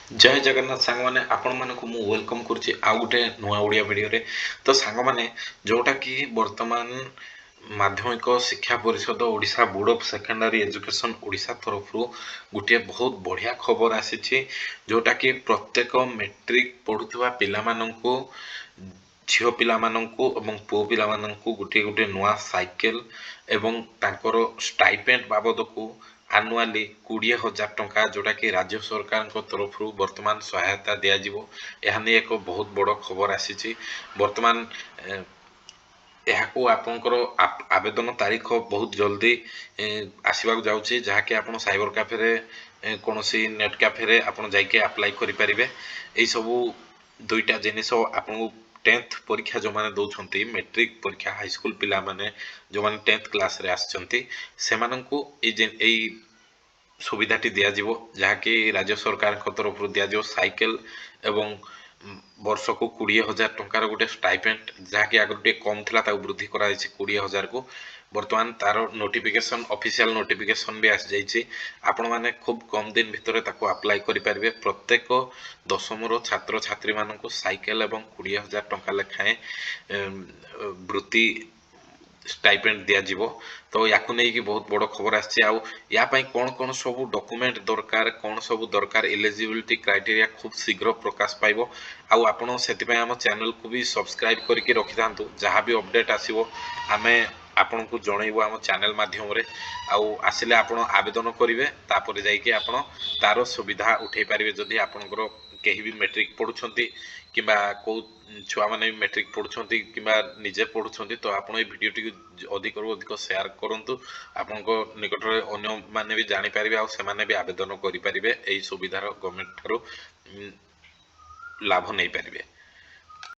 ଜୟ ଜଗନ୍ନାଥ ସାଙ୍ଗମାନେ, ଆପଣମାନଙ୍କୁ ମୁଁ welcome କରୁଛି ଆଉ ଗୋଟେ ନୂଆ ଓଡ଼ିଆ ଭିଡ଼ିଓରେ। ତ ସାଙ୍ଗମାନେ, ଯେଉଁଟାକି ବର୍ତ୍ତମାନ ମାଧ୍ୟମିକ ଶିକ୍ଷା ପରିଷଦ, Odisha board of secondary education Odisha ତରଫରୁ ଗୋଟିଏ ବହୁତ ବଢ଼ିଆ ଖବର ଆସିଛି, ଯେଉଁଟାକି ପ୍ରତ୍ୟେକ ମେଟ୍ରିକ୍ ପଢ଼ୁଥିବା ପିଲାମାନଙ୍କୁ, ଝିଅ ପିଲାମାନଙ୍କୁ ଏବଂ ପୁଅ ପିଲାମାନଙ୍କୁ ଗୋଟିଏ ଗୋଟିଏ ନୂଆ ସାଇକେଲ ଏବଂ ତାଙ୍କର ଷ୍ଟାଇପେଣ୍ଡ ବାବଦକୁ ଆନୁଆଲି 20,000 ଟଙ୍କା, ଯେଉଁଟାକି ରାଜ୍ୟ ସରକାରଙ୍କ ତରଫରୁ ବର୍ତ୍ତମାନ ସହାୟତା ଦିଆଯିବ। ଏହା ନେଇ ଏକ ବହୁତ ବଡ଼ ଖବର ଆସିଛି। ବର୍ତ୍ତମାନ ଏହାକୁ ଆପଣଙ୍କର ଆବେଦନ ତାରିଖ ବହୁତ ଜଲ୍ଦି ଆସିବାକୁ ଯାଉଛି, ଯାହାକି ଆପଣ ସାଇବର କାଫେରେ, କୌଣସି ନେଟ୍ କାଫେରେ ଆପଣ ଯାଇକି ଆପ୍ଲାଏ କରିପାରିବେ। ଏଇସବୁ ଦୁଇଟା ଜିନିଷ ଆପଣଙ୍କୁ ଟେନ୍ଥ ପରୀକ୍ଷା ଯେଉଁମାନେ ଦେଉଛନ୍ତି, ମେଟ୍ରିକ୍ ପରୀକ୍ଷା, ହାଇସ୍କୁଲ ପିଲାମାନେ ଯେଉଁମାନେ ଟେନ୍ଥ କ୍ଲାସ୍ରେ ଆସିଛନ୍ତି, ସେମାନଙ୍କୁ ଏଇ ସୁବିଧାଟି ଦିଆଯିବ, ଯାହାକି ରାଜ୍ୟ ସରକାରଙ୍କ ତରଫରୁ ଦିଆଯିବ ସାଇକେଲ ଏବଂ ବର୍ଷକୁ 20,000 ଟଙ୍କାର ଗୋଟେ ଷ୍ଟାଇପେଣ୍ଡ, ଯାହାକି ଆଗରୁ ଟିକେ କମ୍ ଥିଲା, ତାକୁ ବୃଦ୍ଧି କରାଯାଇଛି 20,000କୁ। ବର୍ତ୍ତମାନ ତାର ନୋଟିଫିକେସନ୍, ଅଫିସିଆଲ ନୋଟିଫିକେସନ୍ ବି ଆସିଯାଇଛି। ଆପଣମାନେ ଖୁବ୍ କମ୍ ଦିନ ଭିତରେ ତାକୁ ଆପ୍ଲାଏ କରିପାରିବେ। ପ୍ରତ୍ୟେକ ଦଶମର ଛାତ୍ରଛାତ୍ରୀମାନଙ୍କୁ ସାଇକେଲ ଏବଂ 20,000 ଟଙ୍କା ଲେଖାଏଁ ବୃତ୍ତି, ଷ୍ଟାଇପେଣ୍ଡ ଦିଆଯିବ। ତ ୟାକୁ ନେଇକି ବହୁତ ବଡ଼ ଖବର ଆସିଛି। ଆଉ ୟା ପାଇଁ କ'ଣ କ'ଣ ସବୁ ଡକୁମେଣ୍ଟ ଦରକାର, କ'ଣ ସବୁ ଦରକାର, ଏଲିଜିବିଲିଟି କ୍ରାଇଟେରିଆ ଖୁବ୍ ଶୀଘ୍ର ପ୍ରକାଶ ପାଇବ। ଆଉ ଆପଣ ସେଥିପାଇଁ ଆମ ଚ୍ୟାନେଲକୁ ବି ସବସ୍କ୍ରାଇବ୍ କରିକି ରଖିଥାନ୍ତୁ। ଯାହା ବି ଅପଡ଼େଟ୍ ଆସିବ, ଆମେ ଆପଣଙ୍କୁ ଜଣେଇବୁ ଆମ ଚ୍ୟାନେଲ ମାଧ୍ୟମରେ। ଆଉ ଆସିଲେ ଆପଣ ଆବେଦନ କରିବେ, ତାପରେ ଯାଇକି ଆପଣ ତାର ସୁବିଧା ଉଠେଇ ପାରିବେ। ଯଦି ଆପଣଙ୍କର କେହି ବି ମେଟ୍ରିକ୍ ପଢ଼ୁଛନ୍ତି କିମ୍ବା କେଉଁ ଛୁଆମାନେ ବି ମେଟ୍ରିକ୍ ପଢ଼ୁଛନ୍ତି କିମ୍ବା ନିଜେ ପଢ଼ୁଛନ୍ତି, ତ ଆପଣ ଏଇ ଭିଡ଼ିଓଟିକୁ ଅଧିକରୁ ଅଧିକ ସେୟାର କରନ୍ତୁ। ଆପଣଙ୍କ ନିକଟରେ ଅନ୍ୟମାନେ ବି ଜାଣିପାରିବେ ଆଉ ସେମାନେ ବି ଆବେଦନ କରିପାରିବେ, ଏହି ସୁବିଧାର ଗଭର୍ଣ୍ଣମେଣ୍ଟ ଠାରୁ ଲାଭ ନେଇପାରିବେ।